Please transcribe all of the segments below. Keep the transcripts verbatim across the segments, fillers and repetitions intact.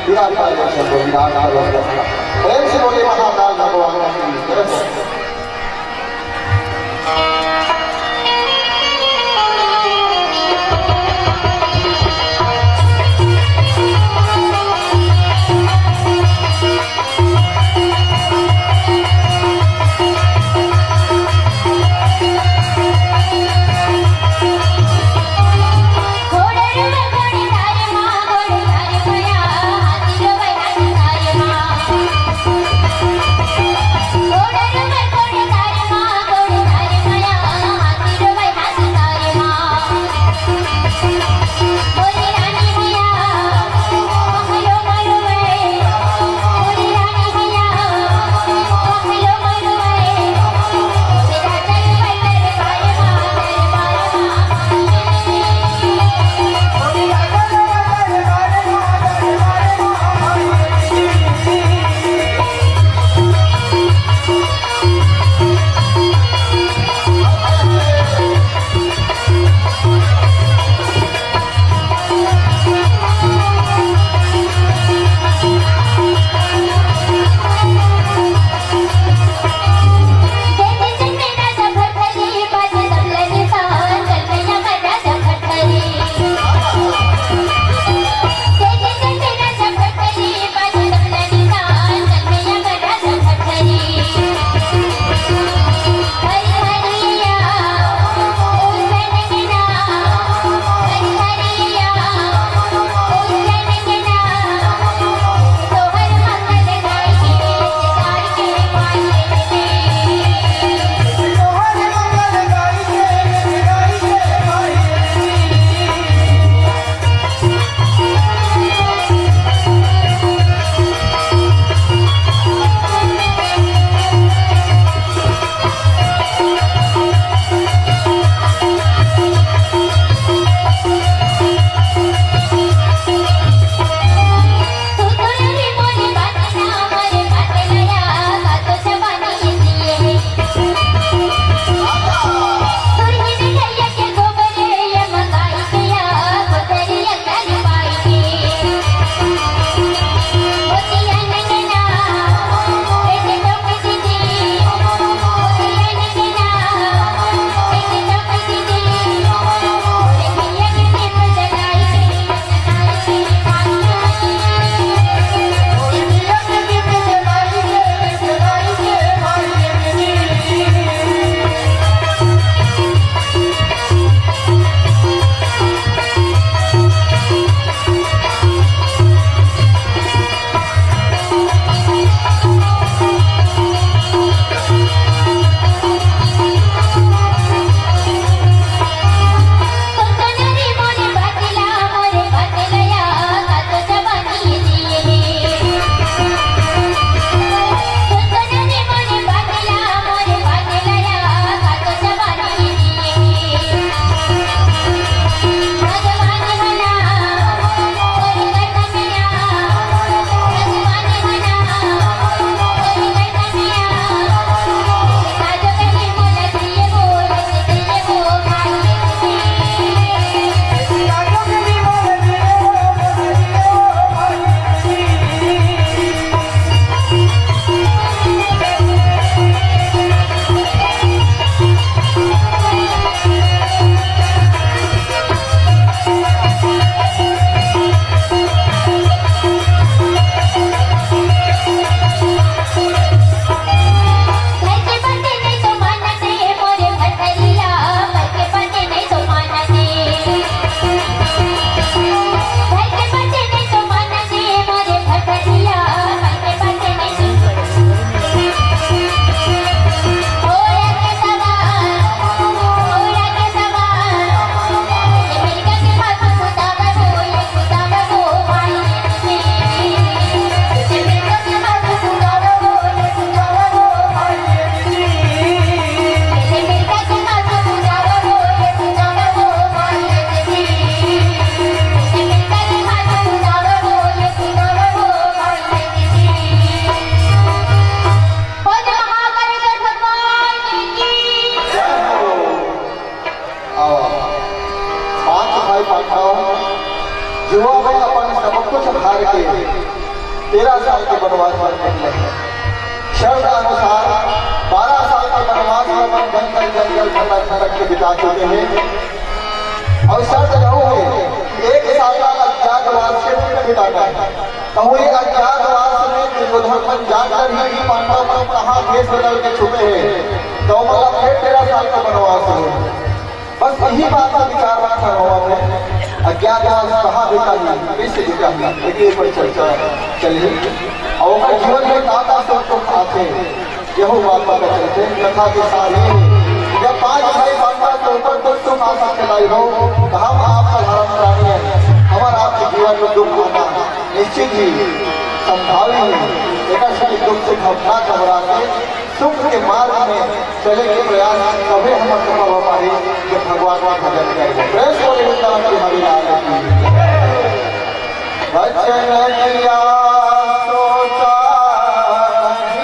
विराट काल दर्शन को विराट काल दर्शन। प्रेम से बोलिए महाकाल भगवान की जय हो। तेरह साल के वनवास बर निकले हे। शर्त अनुसार बारह साल के वनवास में अपन जंगल, जंगल भटक, भटक के बिता चुके हे। अउ शर्त यहू हे कि एक साल का अज्ञातवास के रूप में बिताना हे। कहूँ ये अज्ञातवास में दुर्योधन मन जानकर ही पांडव मन कहाँ भेष बदल के छुपे हे, त ओमन ला फेर तेरह साल के वनवास हे। बस यही बात का विचार रखा हुआ है। अज्ञातवास कहाँ बिता ही, कैसे बिता ही, एके ऊपर चर्चा चली। अउ ओकर जीवन में का का सुख दुख आथे, यहू बात पता चलथे। कथा के सार ये हे, जब पांच भाई पांडव के ऊपर दुख सुख आफत चलाई हो, त हम आप साधारण प्राणी हैं, हमर आपके जीवन में दुख आना निश्चित ही संभावी हे। एकर से दुख से घबरा घबरा के सुख के मार्ग में चले के प्रयास, तभे हम सफल हो पाही, जब भगवान का भजन करबो। प्रेम से बोले वृंदावन बिहारी लाल की। वचन किया सोचा नहीं,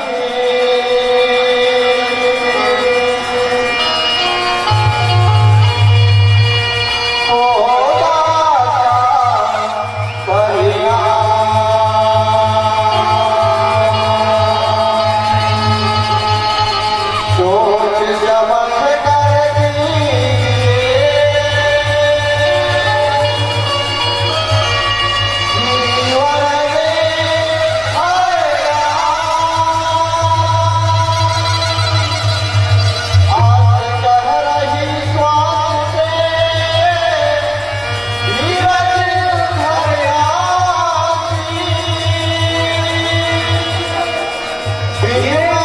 होगा क्या परिणाम। सोच समझ कर कीजिए जीवन में हर काम। आस कह रही श्वास से धीरज धर आसी। बिना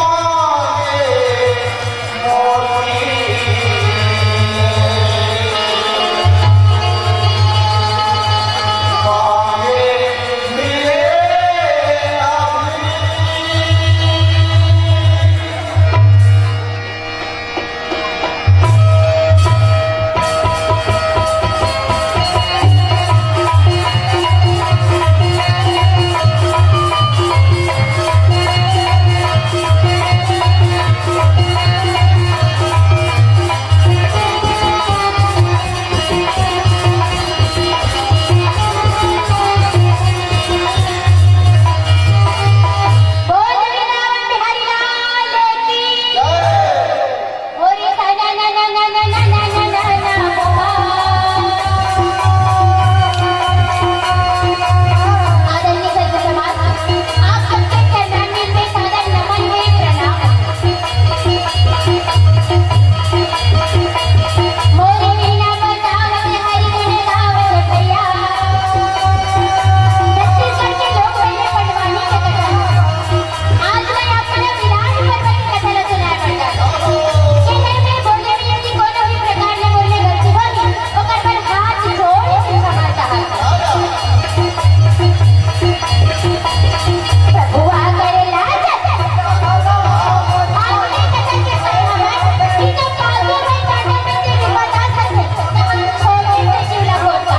आज मैं आप मन ला विराट पर्व के कथा ला सुनाए बर जात हूँ। एकर में बोले में यदि कोनो भी प्रकार ले बोले गलती होही, ओकर बर हाथ जोड़ के क्षमा चाहत हूँ। प्रभु आ करे लाज। आज के कथा के सही हवय कि जब पालतू भाई पांडव मन के विपद आ सकथे, तब हम छोटे से शिव ला बोलता।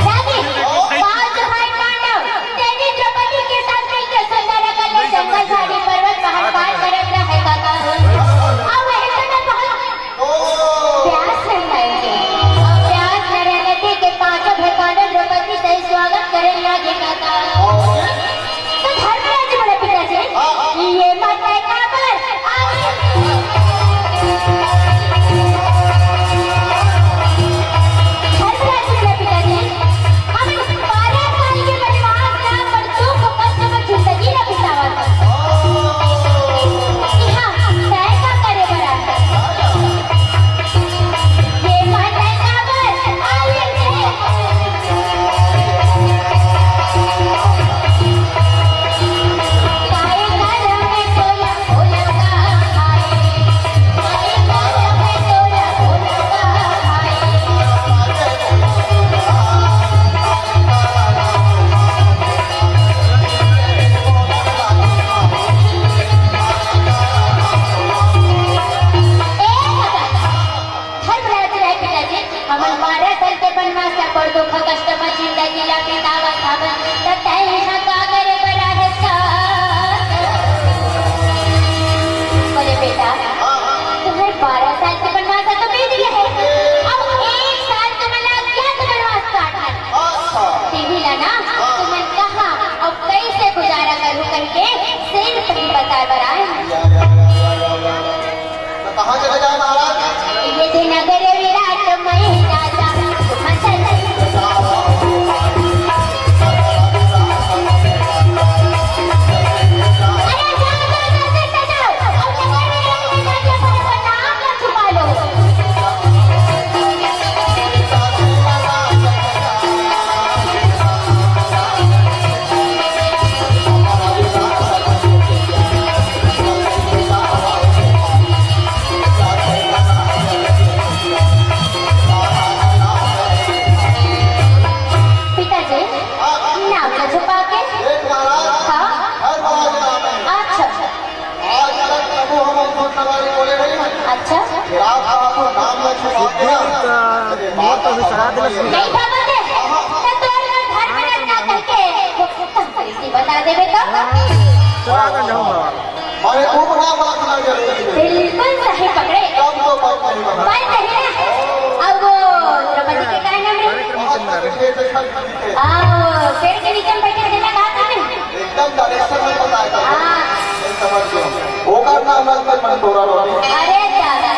जागे, पांच भाई पांडव देवी द्रौपदी के साथ मिलके सुंदर नगर ले जंगल, झाड़ी, पर्वत, पहाड़ पार करत रहे काका। अब वही समय बहुत प्यास नहीं आएगी। प्यास नहीं रहने के पांचों भाई पांडव द्रौपदी सही स्वागत करे लागे काका। तो धर्मराज बोले, पिताजी, ये मत है काबर। धर्मराज बोले, पिताजी, हम बारह साल के वनवास ला पर दुख कष्ट में जिंदगी ला बितावत हन। इहाँ तय का करे बर आए। ये मत है काबर। धर्मराज राय पिताजी, हमन बारह साल के बनवास ला पर दुख कष्ट म जिंदगी ला बितावत हवन, त तैं इहाँ का करे बर आहे का? बोले, बेटा, तुम्हर बारह साल के बनवास ह तो बीत गे हे, अब एक साल तुमन ला अज्ञात नहीं था बोले, तो तोर घर में रहता करके, तो कैसे बता देबे तो? माने खूब नाम रखना जरूरी है। बिल्कुल सही पकड़े। कम तो बात नहीं बना। बात सही ना? अब वो द्रौपदी के का नाम रहे? आ, वो पेड़ के नीचे में बैठे थे, मैं कहा था ना? एकदम direction में पता है। हाँ। मैं समझ गया। ओकर नाम रख के मंटोरा रोटी। अरे दादा।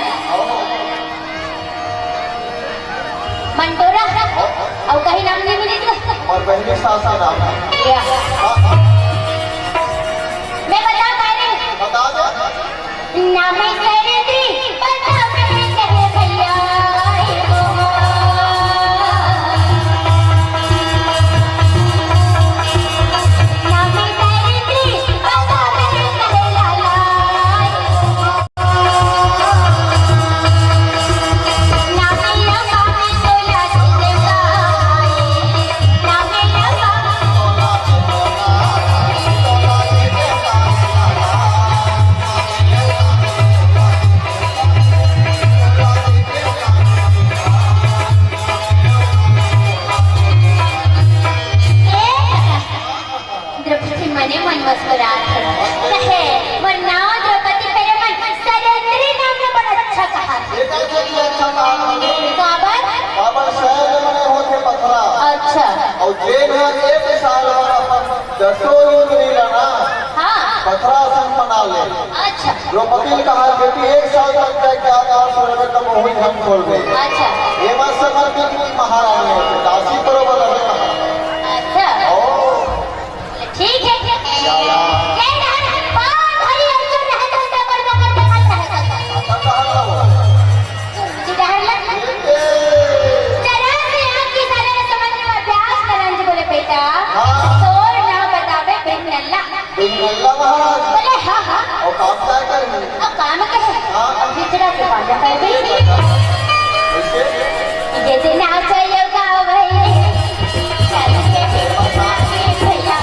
मंटोरा। अउ कहीं नाम नहीं मिली तो? और बहनी सास का नाम है। या। हाँ, हाँ। मैं बता पा रही हूँ। बता दो। नाम है सैरेंद्री, बता मेरे करे भैया। नाम है सैरेंद्री, बता मेरे करे लाला। द्रौपदी मने मन मुस्कुरात हे। कहे, "मोर नाव द्रौपदी, मेरे मन सरेंद्री नाम में बड़ा अच्छा कहा।" बेटा, ये भी अच्छा कहा। काबर? काबर शहर में मने होथे पथरा। अच्छा। अउ जेन ह एक साल बर अपन दसो इंद्री ला ना, हाँ। पथरा असन बना ले। अच्छा। द्रौपदी ने कहा, "बेटी, एक साल तक तैं क्या काम करबे, तब वही हम खोलबे।" अच्छा। ये बात समझ में कि महारानी है, दासी बरोबर रहे कहा। अच्छा। ओ। ठीक है। जय राम। बहुत भारी अर्जुन है, तो डबल बकर बकर है। जी डहर लग। जरा से आपकी सारे समझ में अभ्यास करन जी बोले, "बेटा, हाँ। तोर नाम बताबे बिन नल्ला।" बिन नल्ला महाराज। बोले, "हाँ, हाँ।" और काम क्या करेंगे? अब काम के है। हाँ। अब बिछड़ा के बाजा कर दे। कैसे? ये दिन आ जाइए गावे। चल के भी बता दे भैया।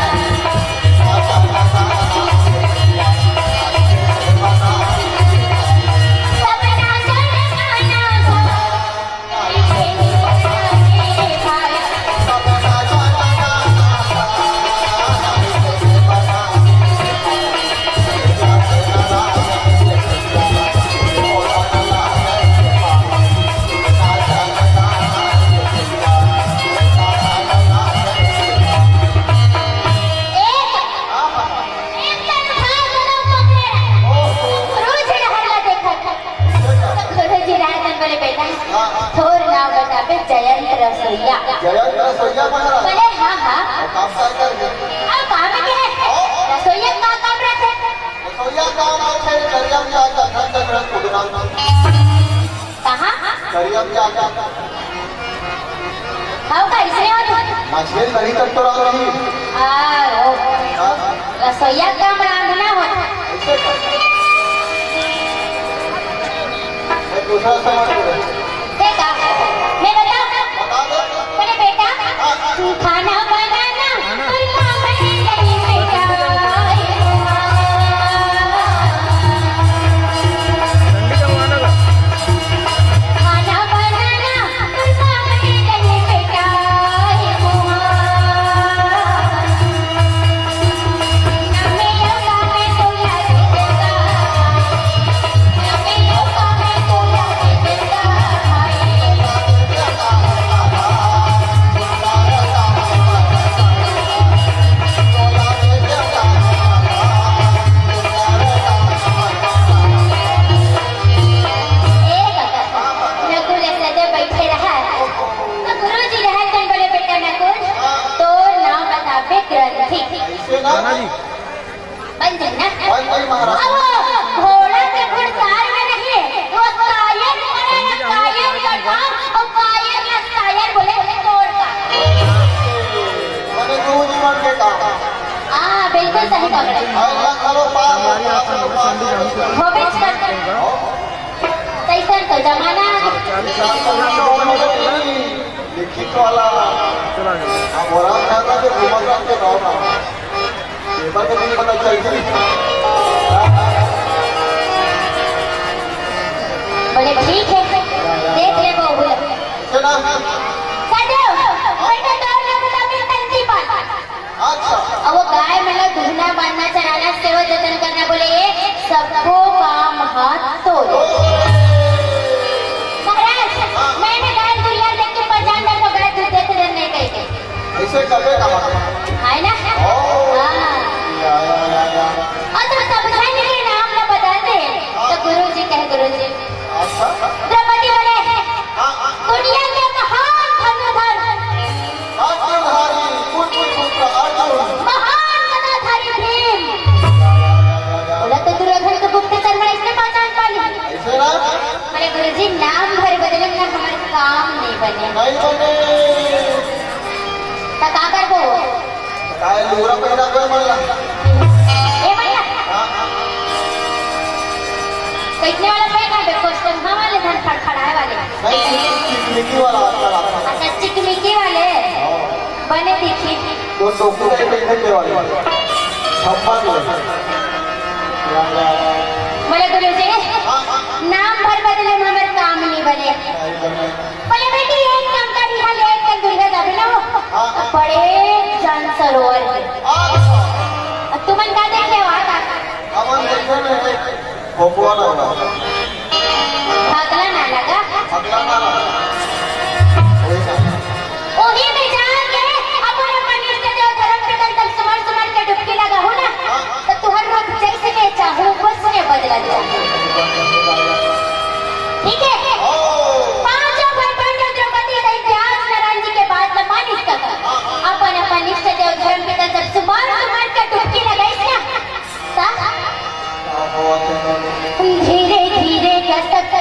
सपना जल गाना एक तन भाई बड़ा पकड़े रहा। गुरुजी डहर ला देखत। तो गुरुजी राय तन बोले, "बेटा, तोर नाम बताबे जयंत रसोईया।" जयंत रसोईया महाराज। बोले, "हाँ, हाँ।" और काम का कर दे? और काम के है? रसोईया का काम रहते? रसोईया काम रहते, दरिया में जाकर धन झगड़ा कूदना। कहाँ? करिया में जाके। हव का, इसने हो तो? मछली तरी तक तो रहा नहीं। आ, ओ। हाँ? रसोईया काम रांधना हो। ऐसे कर। मैं दूसरा समझ गया। देखा, मैं बताऊँ? बता दो। बोले, "बेटा, हाँ, हाँ। खाना बनाना।" ए बाबा, नकुल ऐसे दे बैठे रहा। तो गुरुजी रहा तन बोले, "बेटा नकुल, तोर नाम बताबे ग्रंथी।" नाना जी। बन जाए ना? बन जाए महाराज। अब घोड़ा के घुड़सार में नहीं, वो कायर पड़े ना, कायर का नाम, और कायर ना शायर बोले, बोले तोर का। मैंने दो जीवन के काम। हाँ, बिल्कुल सही पकड़े। और ना करो पास, पास, पास, पास। हो बेच कर। कैसन तो जमाना आ गया। लिखित वाला। चला गया। अब वरात खाना के घूमत के गाँव में। पेपर के नहीं पता चल गई। बोले, "ठीक है, देख ले वो हुआ।" सुना? नहीं बने। त का करबो? काय लुगरा पहिरा कोई मन ला? ए भैया, हाँ, हाँ। कइसने वाला पहिरना बे? कॉस्ट्यूम वाले धन फड़फड़ाए वाले? नहीं, चिकमिकी वाला अच्छा लगता है। अच्छा, चिकमिकी वाले। हाँ। बने दिखी। तो सोफू का ही पहनने के वाले। छप्पा के। बोले गुरुजी, हाँ, हाँ। नाम भर बदले में हमर काम नहीं बने। नहीं बने। बोले बेटी, एक काम कर, यहाँ ले एक तंदूरिया दबे ना हो। हाँ, हाँ। बड़े जन सरोवर है। अच्छा। अब तुमन का देखे हो, आ का? हमन देखे नहीं, भोपवा ना लगा। भगला ना लगा। भगला ना लगा। वही ना। ओही में जाके अपन अपन इष्ट देव धर्म पितन तक सुमर सुमर के डुबकी लगाहू ना, हाँ। तो तुहर रूप जैसने चाहू वैसने बदलत जाही। ठीक है? ओ। पांचों भाई बहन द्रौपदी सहित व्यास नारायण जी के बात ल मानिस कका। अपन अपन इष्ट देव धर्म पितन तक सुमर सुमर के डुबकी लगाइस ना। सा? धीरे धीरे कसके,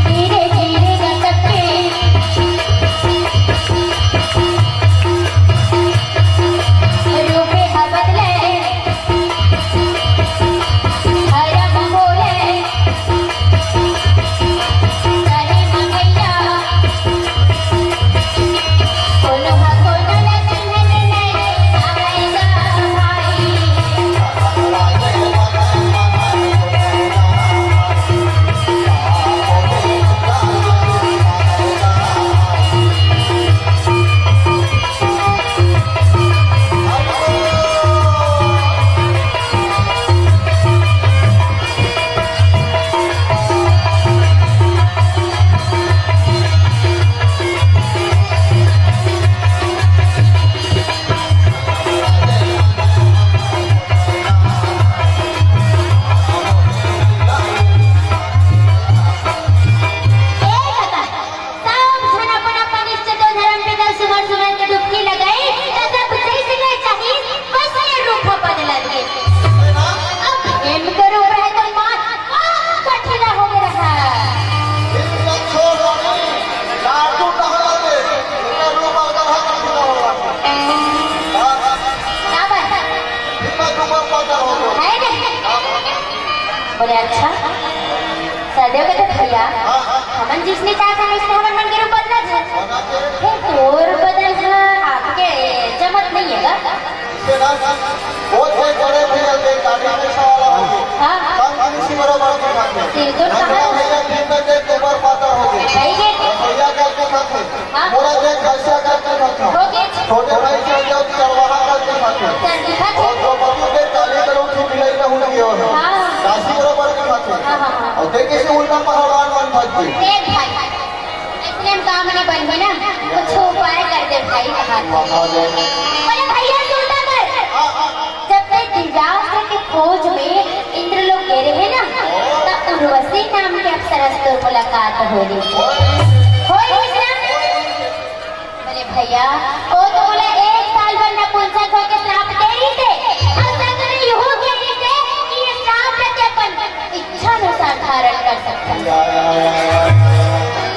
धीरे धीरे कसके, रूपे ह बदले, धर्म बोले, सब झन अपन अपन इष्ट देव धर्म पिता सुमर सुमर के डुबकी लगाई, त सब जैसने चाही, वैसने रूप बदलत गे। अब एम के रूप रहे तो मार, आ, कठिन हो गया रहा। इनका छोड़ दो नहीं, लाडू टहला दे, इनका रूप बदल है, कठिन हो गया। क्या बात है? इनका रूप बदल हो गया। है नहीं? बोले, अच्छा, सदैव के तो भैया, हाँ, हाँ। हमन जिसने चाहत हन, उसने हमन मन के रूप बदलत हन। बदलत हन। हे, तोर बदल ह, आपके जमत नहीं है गा? इसके बाद वो थे बड़े भैया के गाड़ी में सवाल हो गए। हाँ। कम किसी बराबर की बात है। सिर तो नंगा कहाँ? भैया दिन में देख के ऊपर पाता हो गए। सही है। और भैया क्या के साथ है? हाँ। मोरा देख भैंसिया करके खाथे। हो गे। छोटे भाई से जो चरवाहा करके खाथे। चल दिखा दे। और द्रौपदी के काली तरह की बिलाई में हुई हो। हाँ। दासी बराबर के खाथे। हाँ, हाँ, हाँ। और देख कैसे उल्टा पहलवान बन भाग गई। देख भाई, इसलिए हम काम नहीं बन गए ना, कुछ उपाय कर दे भाई, कहा। वाह, वाह, वाह। बोले भैया सुनता कर। हाँ, हाँ। जब तक दिव्यास्त्र के खोज में इंद्रलोक गे रहे ना, त उर्वशी नाम के अप्सरा से तोर मुलाकात होइस। होइस ना? बोले, "भैया, ओ तो मोला एक साल बर नपुंसक होके श्राप दे रहिस हे, अउ सच में यहू कहे रहिस हे कि ये श्राप ला ते अपन इच्छा अनुसार धारण कर सकत हस।"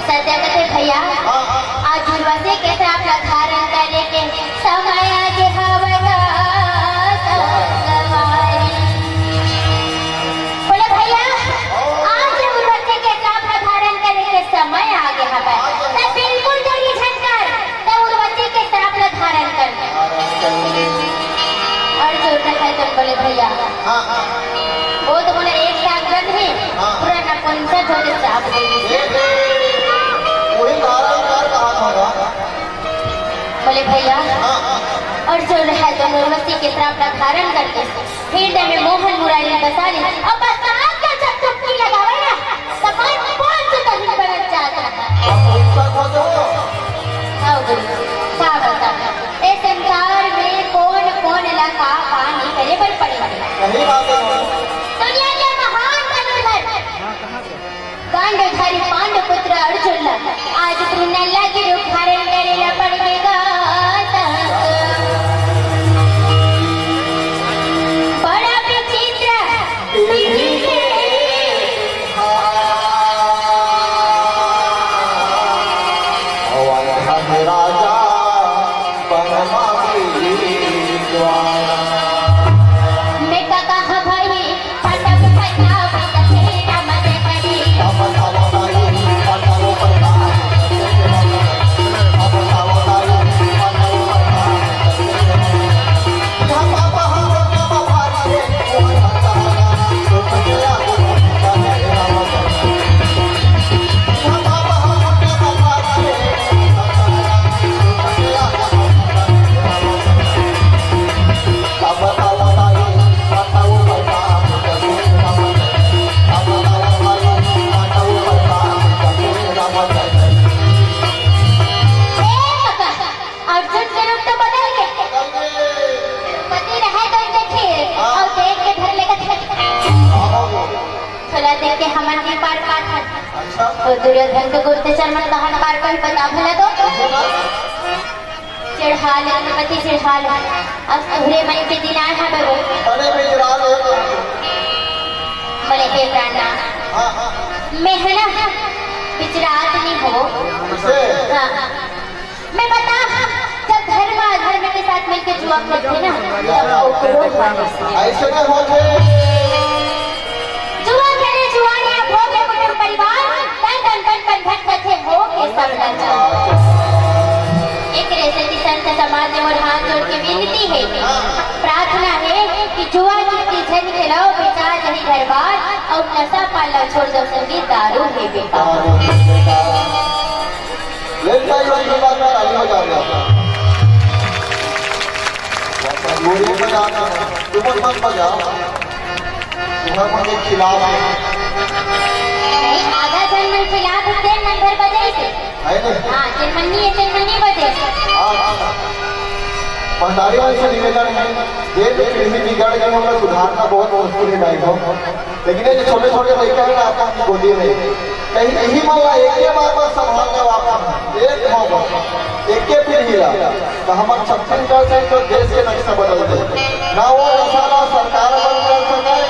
सत्य कथे भैया, आज उर्वशी के श्राप ला धारण करे के समय आगे हवय गा संगवारी। बोले, "भैया, आज उर्वशी के श्राप ला धारण करे के समय आगे हवय, त बिल्कुल देरी झन कर, त उर्वशी के श्राप ला धारण कर।" अउ जोर से खाए तुम बोले, "भैया, हाँ, हाँ। वो तो बोले एक साल बंद है, हाँ। पूरा नपुंसक होके श्राप दे दीजिए।" वही धारण कर कहा था ना। बोले, "भैया, हाँ, हाँ। अउ जोर है तो उर्वशी के श्राप ला धारण करके हृदय में मोहन मुरारी बसा ले, अउ बरसात का जब डुबकी लगावे ना, तब पाँच सौ तक ही बरस जाता है।" अब उनका खोजो। हाँ गुरु, का बता, ए संसार में कौन कौन ला का का नहीं करे बर पड़े। सही बात है। दुनिया के महान धनुर्धर गांडीवधारी पांडु पुत्र अर्जुन ला आज तू नल्ला के रूप धारण करे ला पड़ गे गा। बड़ा विचित्र विधि से अच्छा। तो दुर्योधन के गुप्तचर मन कहाँ पार कर बता भला तो। चिढ़ा ले, पति चिढ़ा ले। अब तोहरे मन के दिन आए हैं बाबू। अरे बिचरा ले। बोले, "हे प्राणनाथ, हाँ, हाँ। मैं है ना, बिचरात नहीं हो।" कैसे? हाँ। मैं बता, जब धर्म अधर्म के साथ मिलके जुआ खेलथे ना, तब ओकरो हानि से। ऐसे ना होथे। जुआ खेले जुआन या भोग कुटुंब परिवार, तन तन बन बंधन कथे हो के सब लाचार। एकरे सेती संत समाज में मोर हाथ जोड़ के विनती हे, प्रार्थना हे कि जुआ चिट्टी झन खेलाओ, बेचा जही घर बार, अउ नशा पान ला छोड़ दो संगी, दारू हे बेकार। ले भाई, उनके बाद में ताली बजा दो। गोली बजा दो, तुम मत बजाओ। तुम्हारे मन के खिलाफ है। नहीं, आधा जन मन खिलाफ है, तेन मन भर बजाई से। है नहीं? हाँ, तेन मन नहीं है, तेन मन नहीं बजे। हाँ, हाँ। महतारी मन से निवेदन है, ये भी पीढ़ी बिगड़ गई, उनका सुधारना बहुत मुश्किल है भाई हो। लेकिन ये जो छोटे-छोटे लइका है ना, आपका गोदी में, कहीं यही मन ला एक ही बार बस संभाल लो आप, एक हो बस, एक के पीढ़ी ला, तो हमर छत्तीसगढ़ से तो देश के नक्शा बदल दे। ना वो नशा ला सरकार बंद कर सके,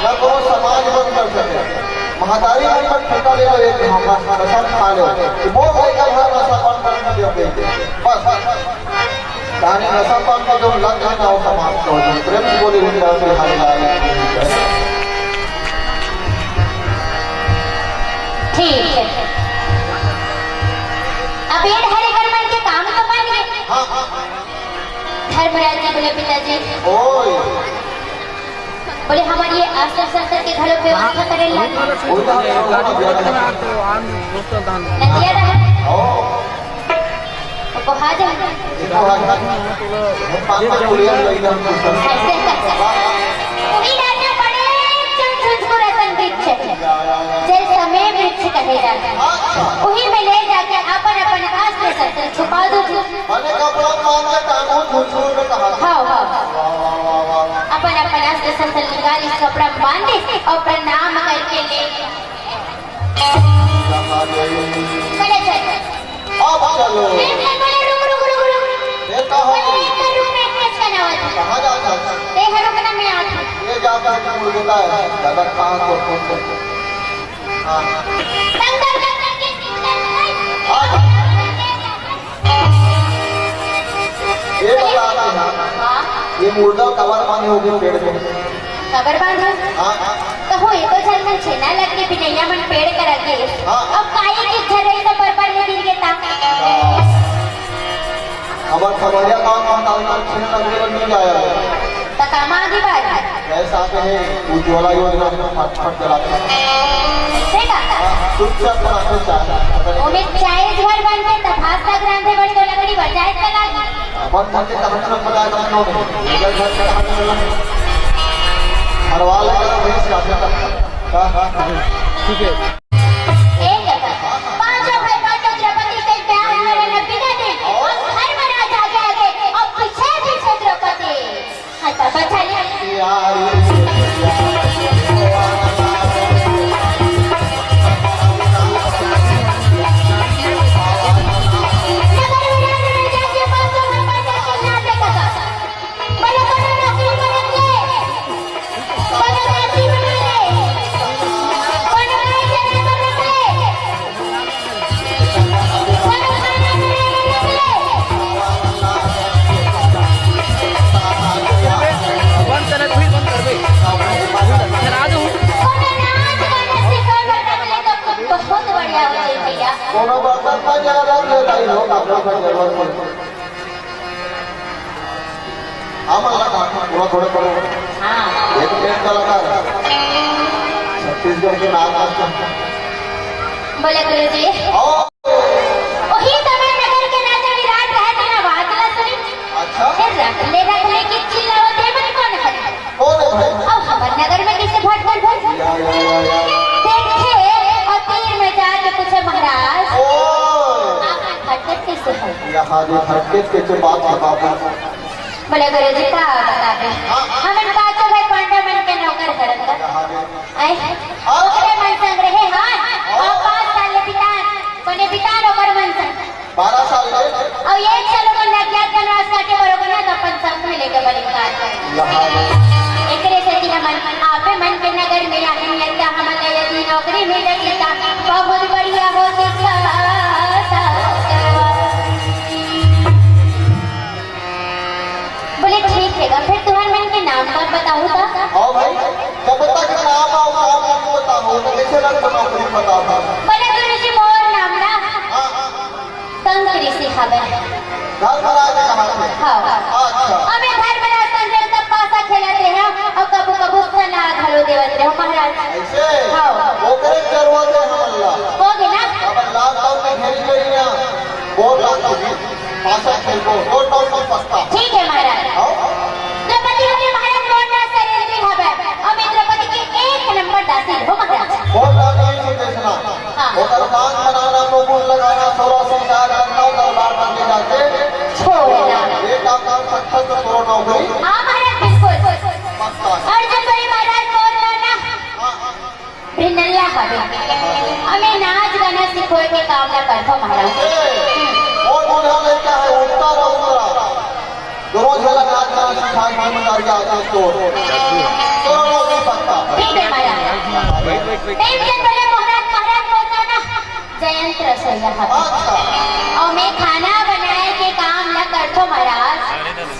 ना कोनो समाज बंद कर सके। महतारी मन पर ठेका ले लो, एक हम नशा खा लो, कि वो लइका ला नशा बंद कर दे, बस। तानी नशा पान का जो लत है ना, वो समाप्त हो जाए। प्रेम से बोले वृंदावन बिहारी लाल की जय। ठीक है, अब ये हरे कर मन के काम तो बन गए। हाँ, हाँ। धर्मराज जी बोले, "पिताजी।" ओए। बोले, "हमारी ये अस्त्र शस्त्र के घलो व्यवस्था करे लागी।" नदिया रहा। ओ। तो कोहा जा। देखो, आज पापा को ले आइए, हम कुछ समझ। ऐसे कर। वही राजा बड़े चंचुलपुर असन वृक्ष है, जल समय वृक्ष कहे जाते हैं। वही में ले जाके अपन, अपन अस्त्र शस्त्र छुपा दो जी। माने कपड़ा बांध के टांगो, झुलझुल में कहा। हाँ, हाँ। वाह, वाह, वाह, वाह। अपन, अपन अस्त्र शस्त्र निकाल, इस कपड़ा में बांध दे और प्रणाम करके ले गया। चले, चले। अब चलो। फिर मैं बोले, "रुक, रुक, रुक, रुक।" ये कहाँ बोले, "एक रूम में एक कनावत है।" कहाँ जाता है? ते हर रुकना मैं आती। ये जाता है, मुर्गता है। ज्यादा कहाँ को, को, को, को। हाँ। तंग कर, तंग करके, तंग कर। हाँ। ये बता देना, हाँ। ये मुर्गा कबर बांधे होगे पेड़ में? कबर बांधे? हाँ। तो हो, ये तो झन मन छेना लग के बिनैया मन पेड़ कर लगे। हाँ। अब काई के घर रही तो पर पर में गिर गे ता। अब खबरिया काम काम काम काम छेना लग के नहीं जाया। त काम आगे बात। पैसा के है, उज्ज्वला योजना में फट फट जलाते हैं। देखा? हाँ, चुपचाप बनाते चाहे। ओमे चाहे घर बन के तब भात साग रांधे बड़ी तो लकड़ी बचाए के लागी। अपन घर के कहानी में पता है, कहानी में। इधर घर के कहानी में। हरवाल का भैंस का था। हाँ, हाँ, हाँ। ठीक है। एक पांचों भाई पांचों द्रौपदी से प्यार में रहना बिना दिन। और धर्मराज आगे आगे और पीछे पीछे द्रौपदी। हाँ, तो बचा लिया। बहुत बढ़िया हो गई भैया। कोनो बर्तन में ज्यादा ले लाई हो, कपड़ा में जरूरत पड़े। हाँ, मन लगा, पूरा थोड़े पड़े। हाँ। एक, एक कलाकार। छत्तीसगढ़ के नाच मास्टर। बोले गुरु जी। ओ। वही समय नगर के राजा विराट रहे तेरा बात ला सुनी। अच्छा। फिर रख ले, रख ले कि चिल्लावत हे मन कौन है? कौन है भाई? अब हमर नगर में कैसे भटकत है? या, या, या, या। देखे और तीर में जाके पूछे महाराज, ओ। आप भटकत कैसे है? यहाँ जो भटकत कैसे बात है बाबू? बोले गुरु जी का बतावे? हाँ। हमन पांचों भाई पांडव मन के नौकर करत का। यहाँ जो आए? ओकरे मन संग रहे, हाँ, नौकरी पता था। बोले गुरुजी, मोर नाम ना हाँ। संत ऋषि हवे। धर्मराज कहाँ थे? हाँ। अच्छा। अमे धर्मराज संत तब पासा खेलत रहे और कबू कबू सलाह घलो देवत रहे महाराज। ऐसे? हाँ। ओकरे जरूरत है हमन ला। होगे ना? अब लाल ताऊ के घेरी गई ना। बोल रहा तू भी। पासा खेल को। बोल ताऊ की पक्का। ठीक है महाराज। हाँ? द्रौपदी बोले महाराज मोर ना शरीर भी हवे। अमे द्रौपदी के एक नंबर दासी हो महाराज। बोल रहा तू सुदेशना। हाँ। ओकर दान बनाना, मुकुट लगाना, सोलह श्रृंगार करना, दरबार में ले जाके छोड़ना। ये काम धाम सक्षम तो करो नौकरी। हाँ महाराज, बिल्कुल। पक्का। अर्जुन बोले महाराज मोर ना ना हाँ, हाँ। भिन्नल्ला हवे। अमे नाच गाना सिखोए के काम ला करथो महाराज। ए, वो बूढ़ा लड़का है, उठता रहो, उतरा। दोनों झलक आज का सिखाई की मदारी आदमी को। दोनों लोग भी पक्का। ठीक है महाराज। प्रेमचंद बोले महाराज, महाराज बोलता ना जयंत रसोईया हवे। अच्छा। और मैं खाना बनाए के काम न करथो महाराज।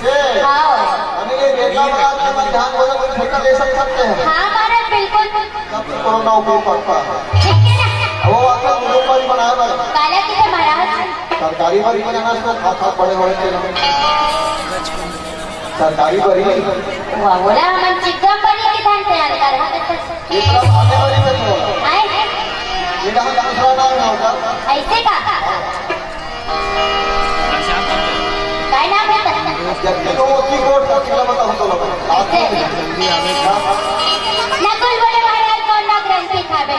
से। हाँ। अरे ये बेटा महाराज के मध्यान्ह भोजन में ठेका ले सकते हैं। हाँ महाराज बिल्कुल। तब तो कोरोना उनको पड़ता है। ठीक है ना? वो आता है, मुंह पर ही बनाया भाई। काला किसे महाराज? सरकारी बरी बनाना, उसमें हाथ हाथ बड़े बड़े थे। सरकारी बरी। वाह, बोला हमन चिकन बरी के धान तैयार कर, हाँ, तो ये तरफ आने वाली में तो। आए? ये कहाँ का दूसरा नाम है होटल? ऐसे का? काय नाम है तेरा? जब ये तो उसी कोर्ट का किला बता होता लोग। ऐसे। नकुल बोले, "महाराज, मोर ना ग्रंथि खावे।"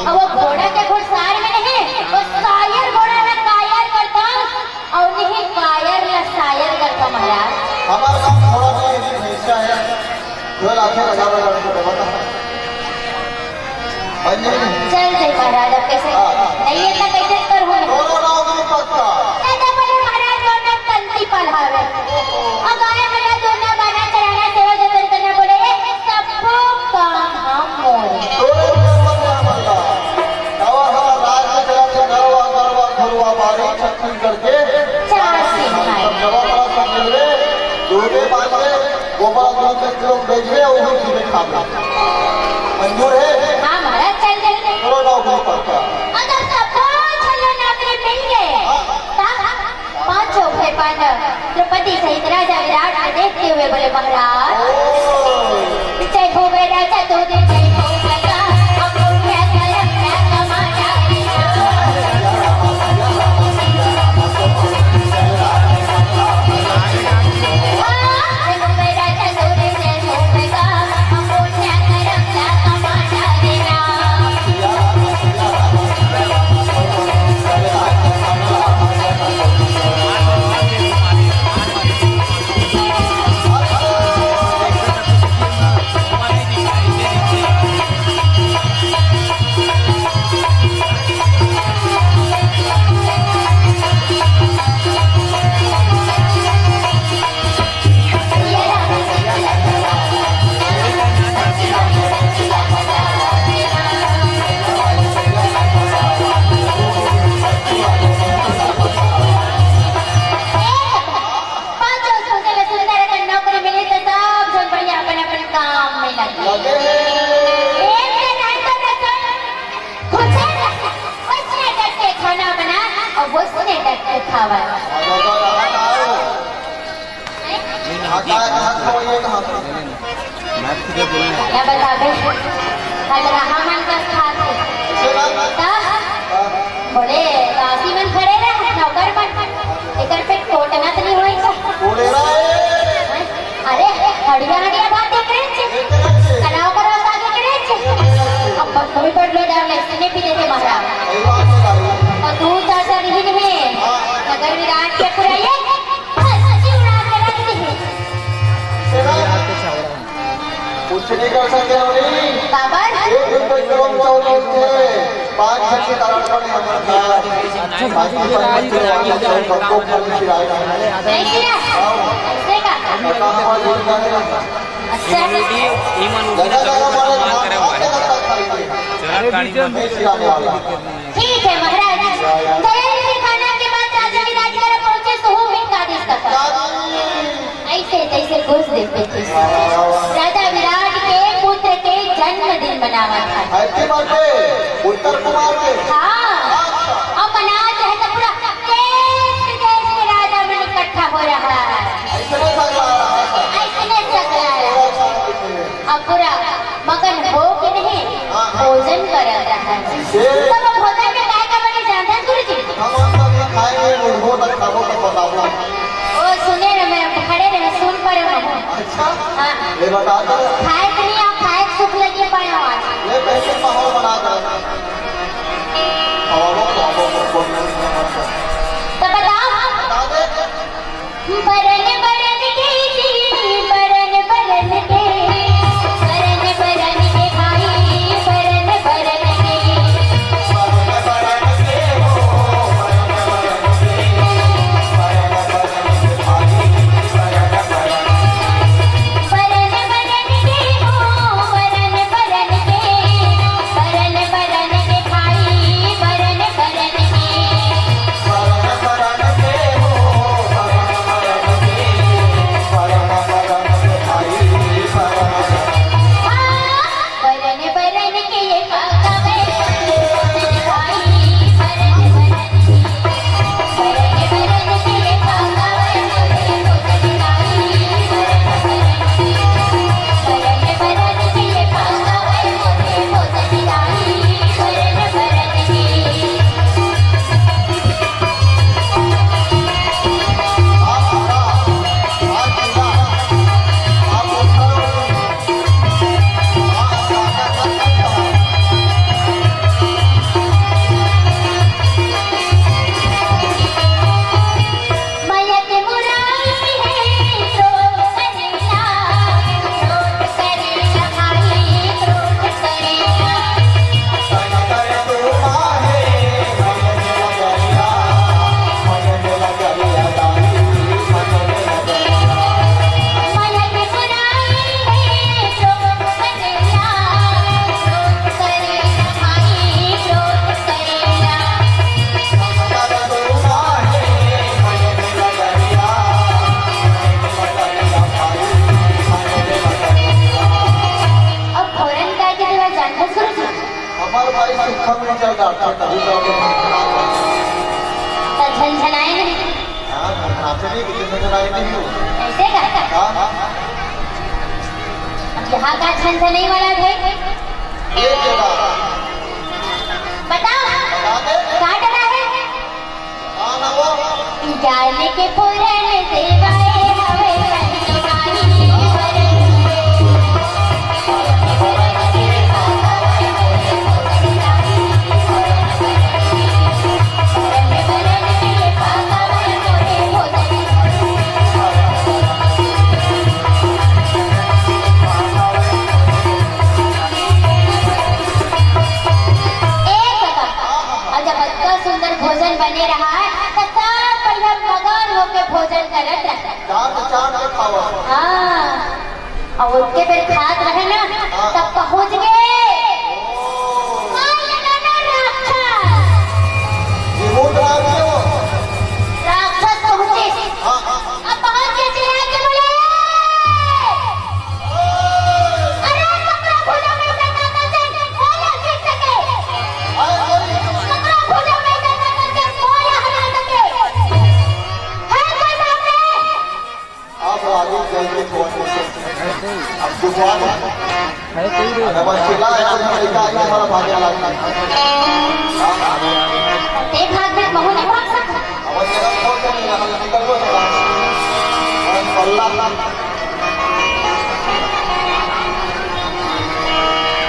अब वो घोड़ा के घुड़सार में नहीं, वो कायर घोड़ा ना कायर करता। अउ नहीं कायर ला शायर करथो महाराज। हमार काम थोड़ा नहीं है, भैंसा है। जो लाखे लगा लगा के बता। बन जाएगी। चल दे महाराज, अब कैसे? हाँ। नहीं है तो कैसे करूँ मैं? दोनों नाव भी पक्का। दादा बोले महाराज, दोनों तंती पल हवे। और गाय हला दोना बाना चराना सेवा जतन करना बोले, ये सब काम हम मोरे। दोनों के ऊपर क्या बनता? और हमारा राज में चला थे नरवा, नरवा, घरुआ, बारी, छत्तीसगढ़ के चार सिंह है। सब जगह पर सब मिल गए, दूध भी बांट गए, गोबर दूध के किलो बेच गए, वो भी चीजें खा गए। मंजूर है? हाँ महाराज, चल देंगे। चलो, नौकरी पक्का। अगर सबको छल्लो नौकरी मिल गए, हाँ। तब पांचों भाई पांडव द्रौपदी सहित राजा विराट को देखते हुए बोले, महाराज, ओ। जय हो गए राजा, तू दे जय हो गया। अब क्या कलम क्या कमाना। पांचों सुंदर सुंदर अगर नौकरी मिली तो सब झन बढ़िया अपन अपन काम में लगे। लगे। एक से नहीं तो नचल, खुद से उसने डट के खाना बना और उसने डट के खावा। हाँ, बाबा, कहाँ का आए हो? हाँ, कहाँ, कहाँ का हो, ये कहाँ का? मैं तुझे बोलने आया। क्या बताबे? खजरहा मन का खात हे। ता? बोले, दासी मन खड़े रह, नौकर मन। एकर पे कोटना तो नहीं होई का? कोलेरा है। अरे, हड़िया, हड़िया भात एकरे छे। एकरे छे। कलाव, कलाव साग एकरे छे। अब बंधुई पर लो डाल, इसने भी देते महाराज। सही बात है भाई। और तू चाचा नहीं है। हाँ। नगर विराट के पुराइए। कुछ नहीं कर सकते हम नहीं। काबर? एक दिन तक गरम चावल मिलते हैं, पाँच छह के कारण बने हमारे साथ। बाकी पाँच छह वाले सब सबको खाली खिलाए। नहीं खिलाए? ऐसे का? और काम हमारे बोल जाने लगा। अच्छा। जगह जगह हमारे काम करते हैं। अरे बीच में नहीं खिलाने वाला। ठीक है महाराज। जयंत के खाना के बाद राजा विराट घर पहुंचे, सुहू मिनका दिस कथा। ऐसे तैसे घुस देते थे। राजा विराट के पुत्र के जन्मदिन बनावत हे। Happy birthday, उत्तर कुमार के। हाँ। अच्छा। अउ मनावत हे त पूरा देश विदेश के राजा मन इकट्ठा हो रहा है। अइसने सगला रहा है। अइसने सगला रहा है। अउ पूरा मगन हो के नहीं, हाँ, हाँ। भोजन करत रहा है। से? तब भोजन में काय का बने जानत हस गुरुजी? हम तो नहीं खाएंगे, उठबो तब खाबो तब बताबो। ओ सुने ना, मैं खड़े रहे, सुन पा रहे हूँ। अच्छा? हाँ। ये बता दो। खाए के नहीं, अउ खाए के सुख लगे पाए आज। ये कैसे माहौल बना कर? खाओ, खाओ, खाओ, खाओ। तो बताओ। बता दे। बरन बरन के जी, बरन बरन के, बरन बरन के भाई, बरन बरन के। बरन बरन के हो, बरन बरन के, बरन बरन के भाई, बरन बरन के। अब फौरन काय के देवा जानत हस गुरुजी? हमार भाई सुखा में चल रहा था, तभी तो अभी त झनझनाए नहीं। हाँ, झनझनाते नहीं, कितने झनझनाए नहीं हो। ऐसे का? हाँ, हाँ। अब यहाँ का झनझनाए वाला है? ये देवा। बताओ, बता दे। का डरा है? हाँ, ना वो। जाने के फौरन देवाए हवे संगवारी। ए कका, अउ जब अतका सुंदर भोजन बने रहा है, त सब बढ़िया मगन होके भोजन करत रहे। चाट चाट के खावा। हाँ, अउ ओतके बेर खात रहे ना, हाँ। तब पहुँच गे। ओ। काय लगा ना राक्षस। ये वो राक्षस। राक्षस पहुँचे। हाँ, हाँ। अब पहुँच के चिल्ला के बोले, अरे पकड़ा भुजा में से ताकत से बोला फिर सके। पकड़ा भुजा में से ताकत से बोला हरा सके। है कोई सामने? आप आगे चल के थोड़ा सा। अब गुजरात है। अगर बस चिल्ला है तो मैं इधर आइए, हमारा भागे वाला है। ते भाग में महू नहीं भाग सकता। अब जगह खोल के नहीं रहा, निकल लो थोड़ा। और पल्ला।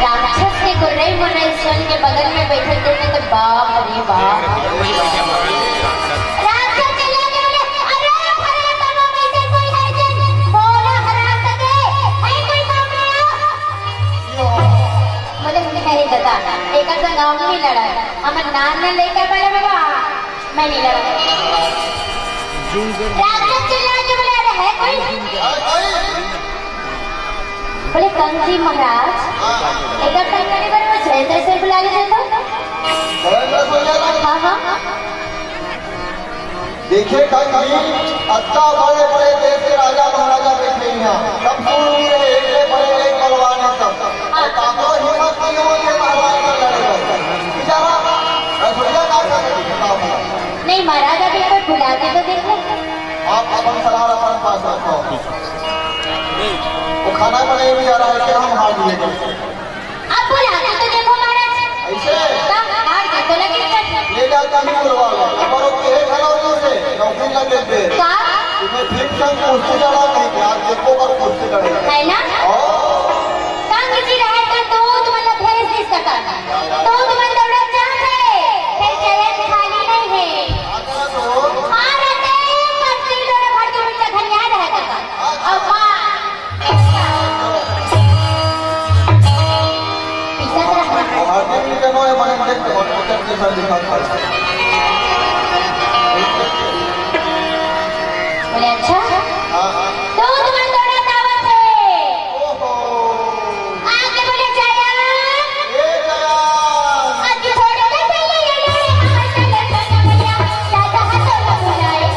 राक्षस के गुर्रई मुर्रई सुन के बगल में बैठे थे तो बाप रे बाप। राक्षस चिल्ला के बोले, "अरे, अरे, बाबा, में से कोई है जन, बोला हरा सके, है कोई सामने आओ।" बोले, "नहीं दादा, एकर संग हम नहीं लड़ा, हमर नान न लेकर बोले बाबा।" मैं नहीं लड़ा। राक्षस चिल्ला के बोले, "अरे है कोई?" बोले, "कंस जी महाराज, एक बार तक मेरे बारे में जय जय से बुला लेते तो।" हाँ, हाँ। देखिए कंस जी, अतना बड़े बड़े देश के राजा महाराजा बैठे हैं, सब सूरवीर है, एक से बड़े एक बलवान है सब। हाँ। ताको हिम्मत नहीं महाराज, अभी एक बार बुला के तो देख लो। आप अपन सलाह अपन पास रखो। वो खाना बनाए भी जा रहा है कि हम हार लिए? अब बुला के तो देखो महाराज। ऐसे? तो हार के तो लगे। ले जाता नहीं बुलवा लो। अब वो तेरे घर और से नौकरी लगे दे। का? तुम्हें फिर संग कुश्ती लड़ा नहीं कि आज देखो पर कुश्ती लड़े। है ना? ओ। संग जी रहे तो दूध मतलब भेज नहीं सका। दूध मन दौड़ा चाहते, फिर चैन खाली नहीं है। हाँ, रहते, पर तीन लोड़ा भर के उनका धनिया रहे सका। अब माँ, पीसा तो रहा। भारतीय के नोए मन देख के बहुत पसंद के साथ दिखा था। बोले, "अच्छा?" हाँ, हाँ। दूध मन दौड़ा तावत है। ओहो। आके बोले, "जाया।" ए जाया। आज थोड़े दिन पहले ये लोग हमारे से लड़का का भैया, दादा हाथों में बुलाए।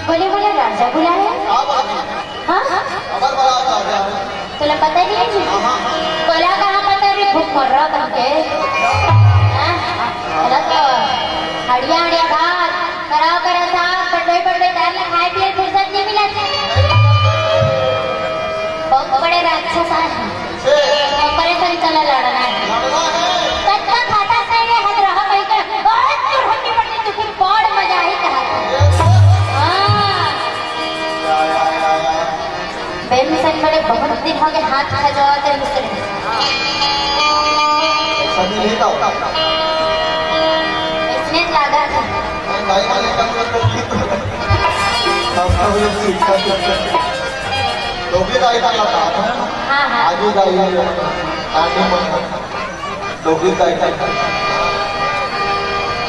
बोले, बोले, राजा बुलाया। हाँ? तोला पता नहीं है जी? तोला कहाँ पता रे, भूख मर रहा था के। हाँ? तोला तो हड़िया, हड़िया भात, करा, करा साग, पटवे, पटवे दाल ला खाए पिए फुर्सत नहीं मिला। बहुत बड़े राक्षस आए हैं। ओकरे संग चला लड़ना है। तब तक खाता सही है, हद रहा कहीं का। बहुत दुर्गति पड़ती तो फिर बड़ मजा ही कहा था। हाँ। भीमसेन बोले, "बहुत दिन हो गए हाथ खजवाते दूसरे।" सभी नहीं था। इसने लागा था। नहीं, नहीं, नहीं, नहीं, नहीं, नहीं। हम सब लोग सीखा, सीखा। तो भी दाई का लगा था। हाँ, हाँ। आगे दाई, आगे बढ़ो। तो भी दाई का।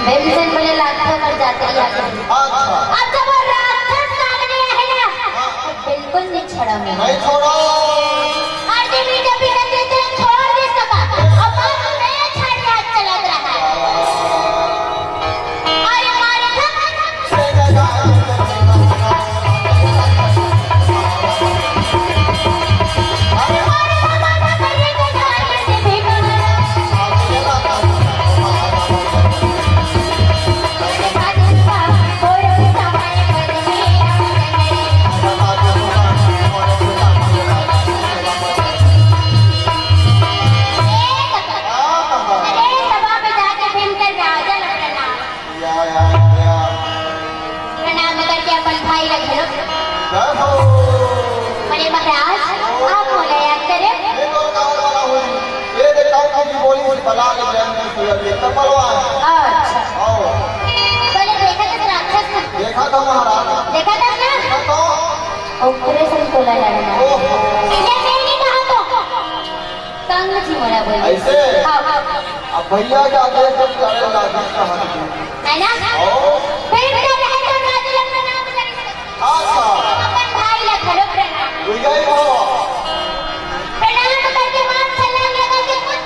भीमसेन बोले, "लागथे पर जाते ही आगे।" अच्छा। अब जब वो राक्षस सामने आए ना, हाँ। बिल्कुल नहीं छोड़ा मैं। नहीं छोड़ा। और जब ये जब इधर देते हैं, छोड़ दे सका। अब मैं छाड़ी हाथ चला रहा है। अरे मारे धक धक। अरे सभा में जाके भीमसेन राजा लग रहा। या, या, या। प्रणाम करके अपन भाई ला घलो। जय हो। बड़े महाराज, आप मोला याद करे? ये तो कावड़ वाला हूँ। ये देखता हूँ कि बोली से बला के जन्म की सूरत ये तो पलवा है। अच्छा। आओ। पहले देखा था राक्षस को? देखा था महाराज। देखा था ना? देखा था। ओकरे संग तोला लड़ना। ओहो। ये मैं नहीं कहा तो। संग जी मोला बोले। ऐसे? हाँ, हाँ। अब भैया के आदेश से लड़े लागी कहाँ की? है ना? ओ। फिर क्या रहे तो राजू लोग प्रणाम कर सकते। हाँ, हाँ। अपन भाई ला घलो प्रणाम। विजय भव। प्रणाम करके मार छलांग लगा के कुछ।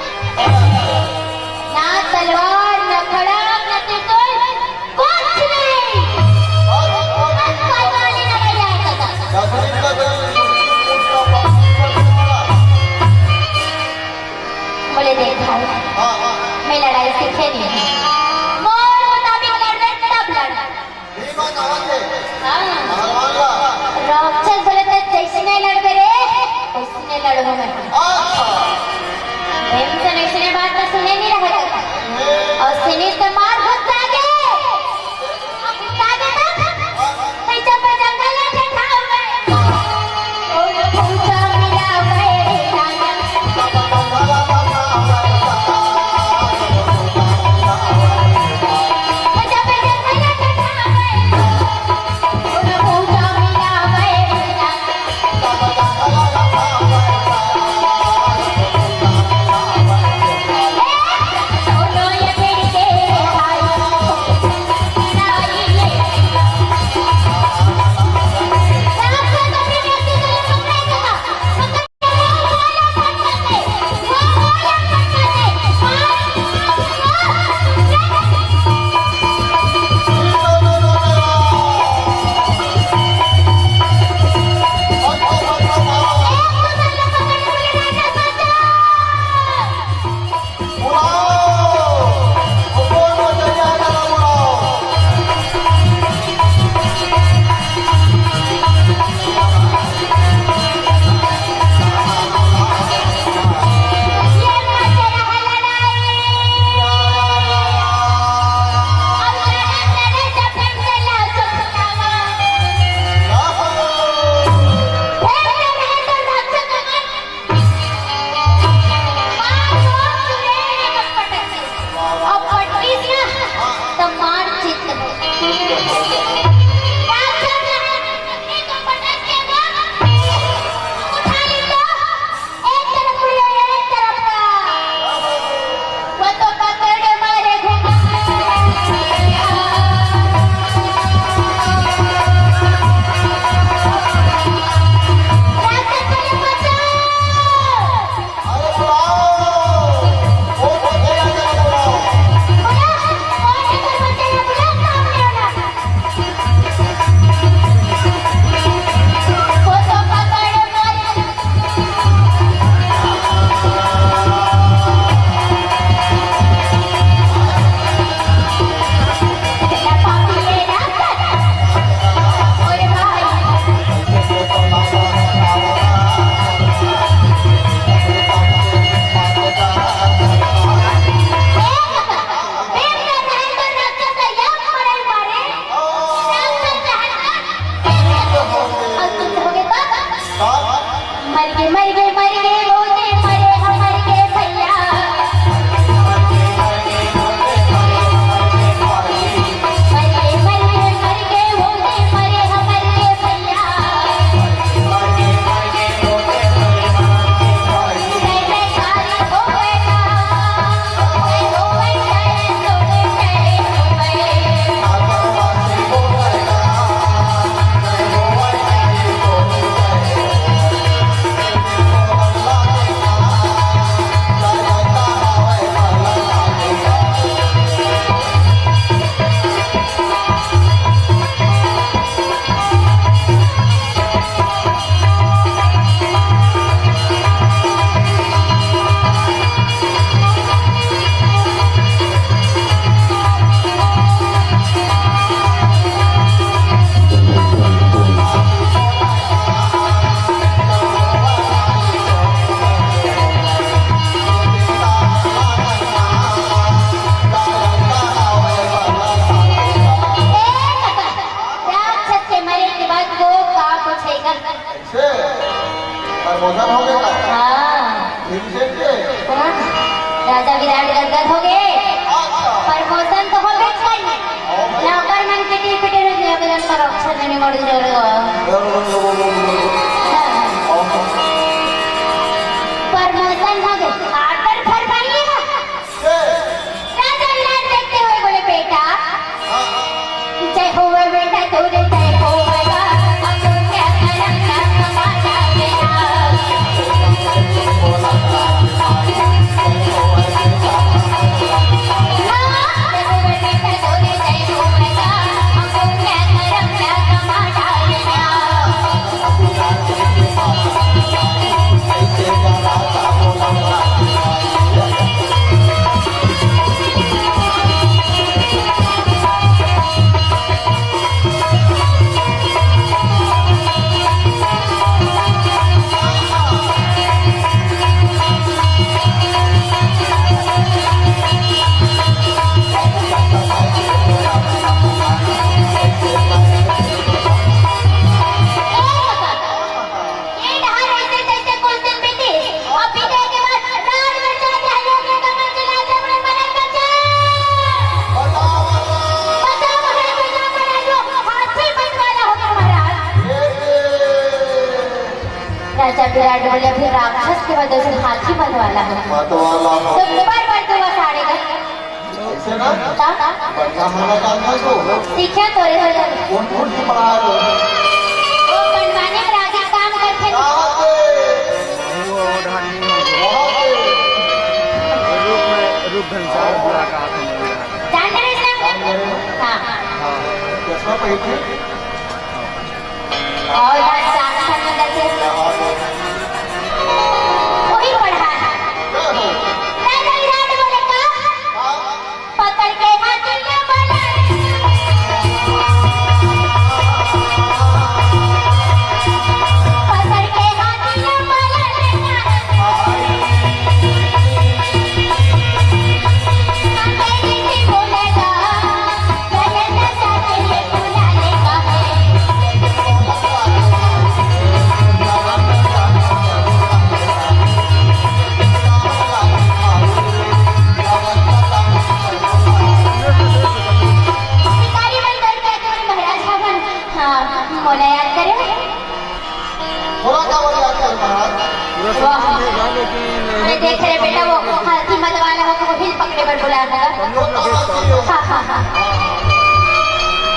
ना तलवार, ना खड़ग, ना त्रिशूल, कुछ नहीं। बस भगवान ने लड़ाई आया था। बोले, "देख भाई, हाँ, हाँ। मैं लड़ाई सीखे नहीं। मोर मुताबिक लड़ रहे, तब लड़।" भीमा कहाँ थे? हाँ। पहलवान ला। राक्षस बोले, "तो जैसने लड़बे रे, वैसने लड़बो मैं।" अच्छा। भीमसेन ऐसने बात तो सुने नहीं रहे। और सुनी तो मार घुस आगे। मर गे, मर गे, वो दे मरे, हमर के भैया। मर गे, मर गे, मर गे, वो दे मरे, हमर के भैया। जय जयकार हो बेटा। राक्षस के मरे के बाद वो का पूछेगा? से प्रमोशन हो गया। हाँ। भीमसेन के? हाँ। राजा विराट गदगद हो गए। अच्छा। प्रमोशन तो हो गए कहीं। नौकर मन के टीपी टेरे दिया बदन पर अक्षर नहीं मर जाएगा। प्रमोशन हो गए। आर्डर फरमाइएगा। राजा विराट देखते हुए बोले, "बेटा, जय होवे बेटा तोरे, जय होवेगा, अब तो क्या करम ना कमाना बेटा।" हाँ, जय होवे बेटा तोरे, जय होवेगा, अब तो क्या करम ना कमाना बेटा। ये डहर ऐसे तैसे कुछ दिन बीतिस, अउ बीते के बाद राज में चल रहे लोग ये कमर चिल्लाते हुए मरन बचे। बचाओ महाराज, बचाओ महाराज, जो हाथी बनवाला हो गया महाराज। राजा विराट बोले, "अभी राक्षस के बाद ऐसे हाथी बनवाला हो।" बनवाला हो। तो ऊपर बढ़ के वो साड़े गए। ऐसे ना? का? बढ़िया हमारा काम है तो। सीखे तो रे, हो जा। कौन, कौन से पढ़ा रहे हो? वो बनवाने में राजा काम करते हैं। कहाँ पे? वो अवधानी में। वहाँ पे। रूप में, रूप धनसार बुला का हाथ में। जान रहे हैं ना? हाँ। हाँ। चश्मा पहन के। अउ इधर सामने में जैसे वही पढ़ा है। राजा विराट बोले का? पकड़ के हाथी ने बोला। पकड़ के हाथी ने बोला। भिखारी मन कर के तुम्हारे महाराज भवन, हाँ, मोला याद करे। थोड़ा का बोले आजकल महाराज। वाह। अरे देख रे बेटा, वो हाथी मत वाला हो, वो हिल पकड़े बर बुलाया था। हाँ, हाँ, हाँ।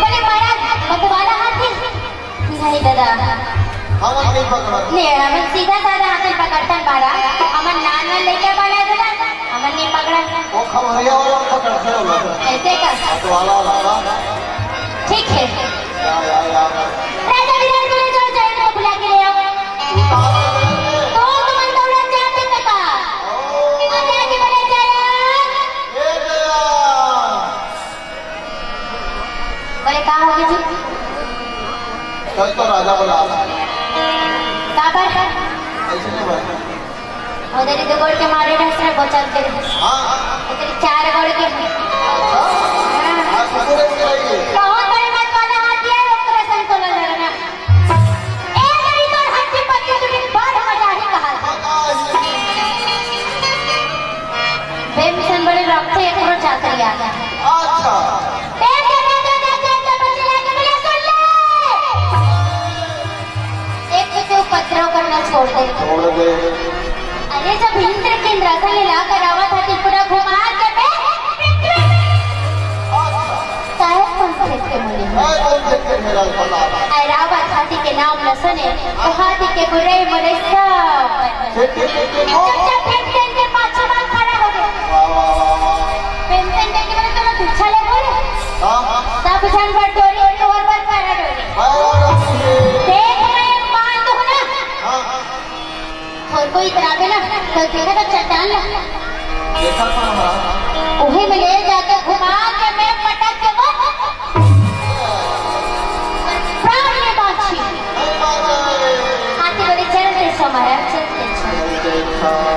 बोले महाराज, मत वाला हाथी। नहीं दादा। हमन नहीं पकड़त। नहीं, हमन सीधा साधा हाथी पकड़तन बाड़ा। हमन नान नान लइका वाला दादा, हमन नहीं पकड़त। वो खमरिया वाला पकड़ते हो ना। ऐसे का? हाथ वाला वाला। ठीक है। या, या, या। राजा विराट बोले, "जाओ, जाओ, इनको बुला के ले आओ।" तो तुमन दौड़त जाते काका। आ जाके बोले, "जया।" ए जया। बोले, "का हो गया जी?" कल तो राजा बोला। का पर? ऐसे नहीं बोला। उधर ही दो गोड़ के मारे रहे, सर, बचल के रहे। हाँ। इधर चार गोड़ के। अच्छा। हाँ। हाँ, सुबह से आई है। बहुत बड़े मत वाला हाथी है, ओकरे संग तो लड़ रहे ना। ए, मेरी तो हड्डी पत्ती तो दिन भर मजा ही का। अच्छा। एक तो तू उपद्रव करना छोड़ दे। छोड़ दे। अरे, जब इंद्र के इंद्रासन लीला करावत हती, पूरा घुमा के मैं पृथ्वी में। अच्छा। काहे कौन खेत के मुड़ी में? मैं कौन खेत के मेरा बता। ऐरावत हाथी के नाम न सुने, तो हाथी के गुर्रे मुर्रे सब बन गए। ठीक, ठीक, ठीक, ठीक। चुपचाप भीमसेन के पाछू में खड़ा हो गए। वाह, वाह, वाह, वाह। भीमसेन के बोले, "तोला भिक्षा ले बोले।" हाँ। सब झन बर डोरी, तोर बर करा डोरी। वाह, वाह, वाह। देख, मैं एक बात कहूँ ना। हाँ। और कोई इतरावे ना, तो देखा तो चट्टान ला। देखा था हमारा। उही में ले जाके घुमा के मैं पटक के वो प्राण में बांची। हाथी बोले, "चलते समारा, चलते समारा।"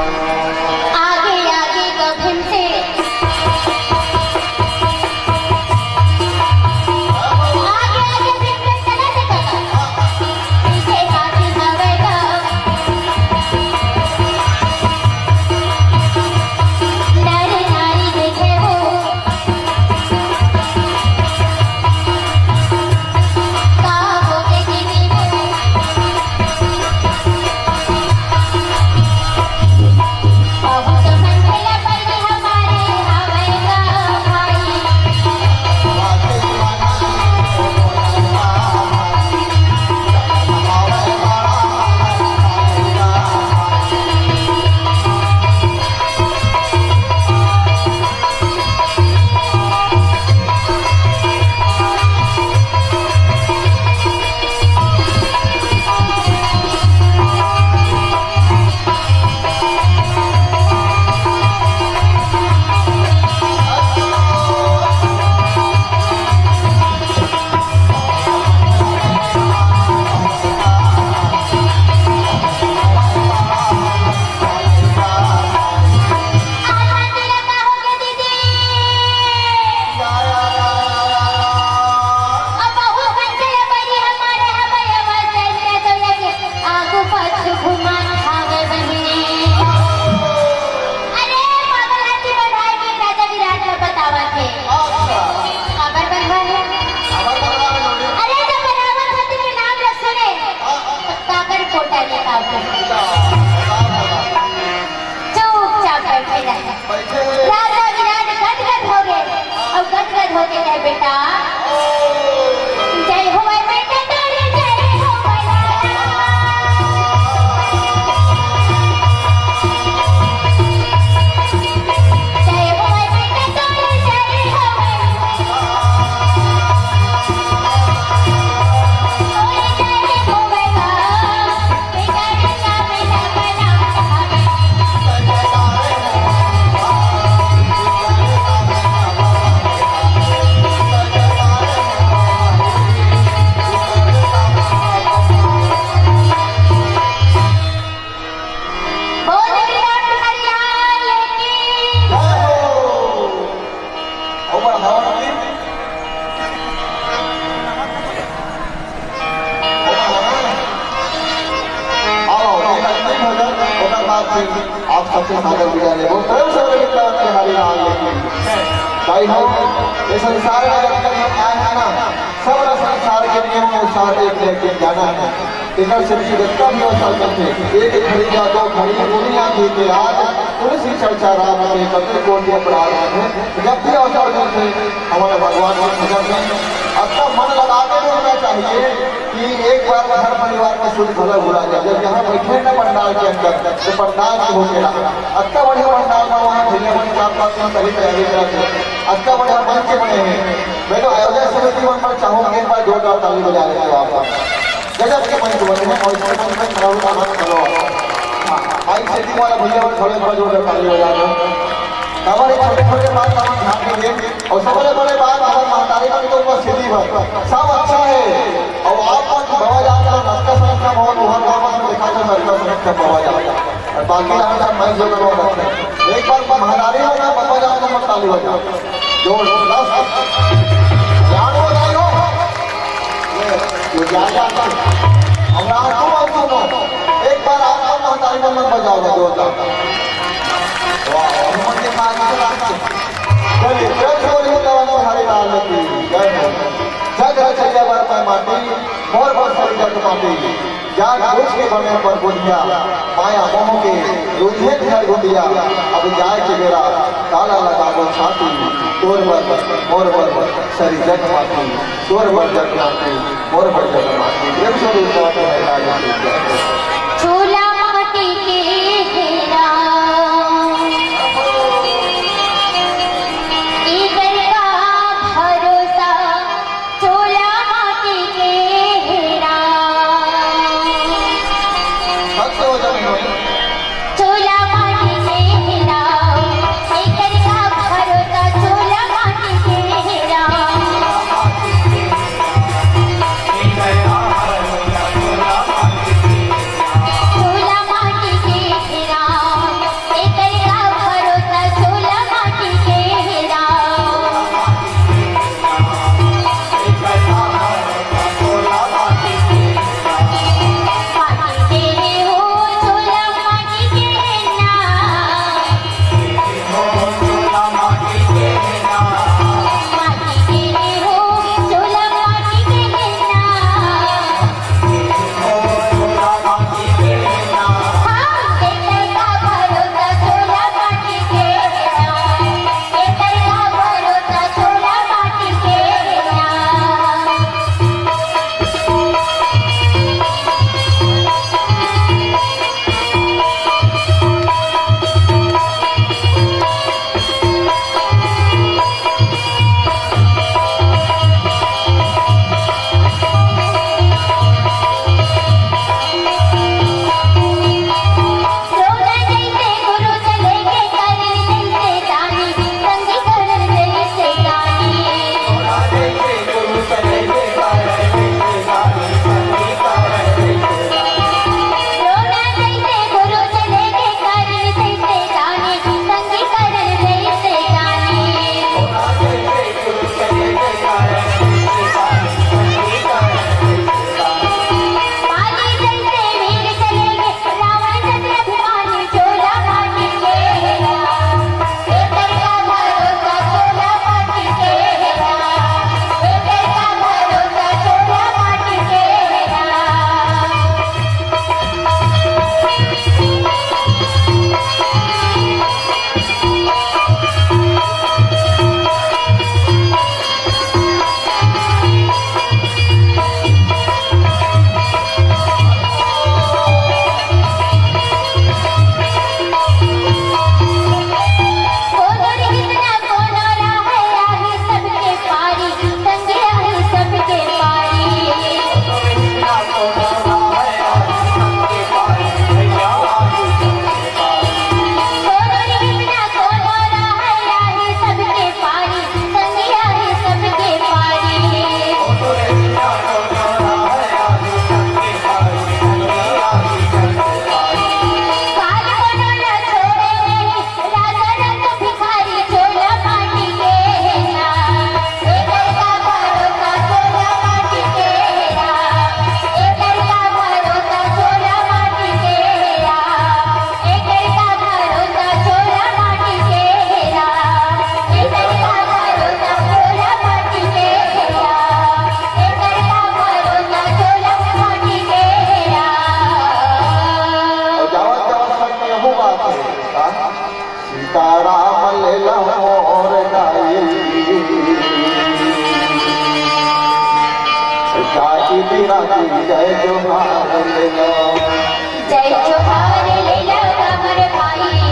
आगे आगे गगन से, आगे आगे फिर चला से चला। पीछे हाथी हवे गा। नर नारी देखे वो। अरे, पागल हाथी बढ़ाए के राजा विराट ल बतावत हे। अच्छा। काबर बंधवा हे? काबर बंधवा हे, नोनी? अरे, जब बराबर हाथी के नाम ल सुने, हाँ। त काकर कोटा ले काबू? अच्छा। चुपचाप बैठे रहे। बैठे रहे। राजा विराट गदगद हो गए, अउ गदगद होके कहे, "बेटा, जय होवय बेटा तोर, जय होवय लाला। जय होवय बेटा तोर, जय होवय लाला। तोर जय होवय लाला।" आओ, एक अंतिम भजन, ओकर बाद फिर आप सबसे सादर विदा लेबो। प्रेम से बोले विद्यापति हरि लाल की। भाई हो, ये संसार में जब तक हम आए हैं ना, सब ला संसार के नियम अनुसार एक न एक दिन जाना है। एकर सेती जतका भी अवसर मिलथे, एक घड़ी या दो घड़ी दुनिया के इतिहास, तुलसी चर्चा राम के कतई कोटि अपराध है। जब भी अवसर मिलथे, हमारे भगवान के भजन में अतका मन लगा के बोलना चाहिए कि एक बार घर परिवार में सुध भला भुला जाए। जब यहाँ बैठे हैं ना पंडाल के अंदर, तो पंडाल के होके रहा। अतका बढ़िया पंडाल में वहाँ भैया मन चार पाँच दिन पहले तैयारी करा थे। अतका बढ़िया मंच बने हैं। मैं तो आयोजन समिति मन पर चाहूँ कि एक बार जोरदार ताली बजा लेते हो आप। गजब के मंच बने हैं और इसके मंच में खड़ा हुआ आनंद करो। हाँ, माइक सेटिंग वाला भैया मन खड़े एक बार जोरदार ताली बजा दो। काबर ये छोटे-छोटे बात हम ध्यान नहीं देंगे। और सबले बड़े बात, हमारे महतारी मन के उपस्थिति पर सब अच्छा है। और आप मन बाबा जान का नतका संस्था बहुत, बहुत, बहुत देखा था, नतका संस्था बाबा जान का। और बाकी रहना था, मैं जो करवा रहा था। एक बार महतारी मन का बाबा जान का मत ताली बजाओ। जोर, दस। जान हो, जान हो। ये, ये जाएगा। अब रात को मत सुनो। एक बार आप मन महतारी मन मत बजाओ, जोरदार। वाह, हनुमान के पास से रात को। जय श्री राम हरि लाल की जय हो। जग रचैया बर मैं माटी, मोर बर सरी जग माटी। जान बूझ के बने पर बुधिया, माया मोह के रुझे घर गुंदिया। अब जाए के बेरा, ताला लगाबो छाती, तोर बर, मोर बर, सरी जग माटी, तोर बर जग माटी, मोर बर जग माटी। प्रेम से बोल जय श्री राम। चूल्हा माटी के हेरा, इकर का भरोसा, चूल्हा माटी के हेरा। भक्त हो जाओ इन्होंने। चूल्हा माटी के हेरा, एकर का भरोसा, चूल्हा माटी के हेरा। चूल्हा माटी के हेरा, एकर का भरोसा, चूल्हा माटी के हेरा। सीताराम ले ला मोर दाई, दाई बिना की जय जोहार ले ला। जय जोहार ले ला हमर भाई।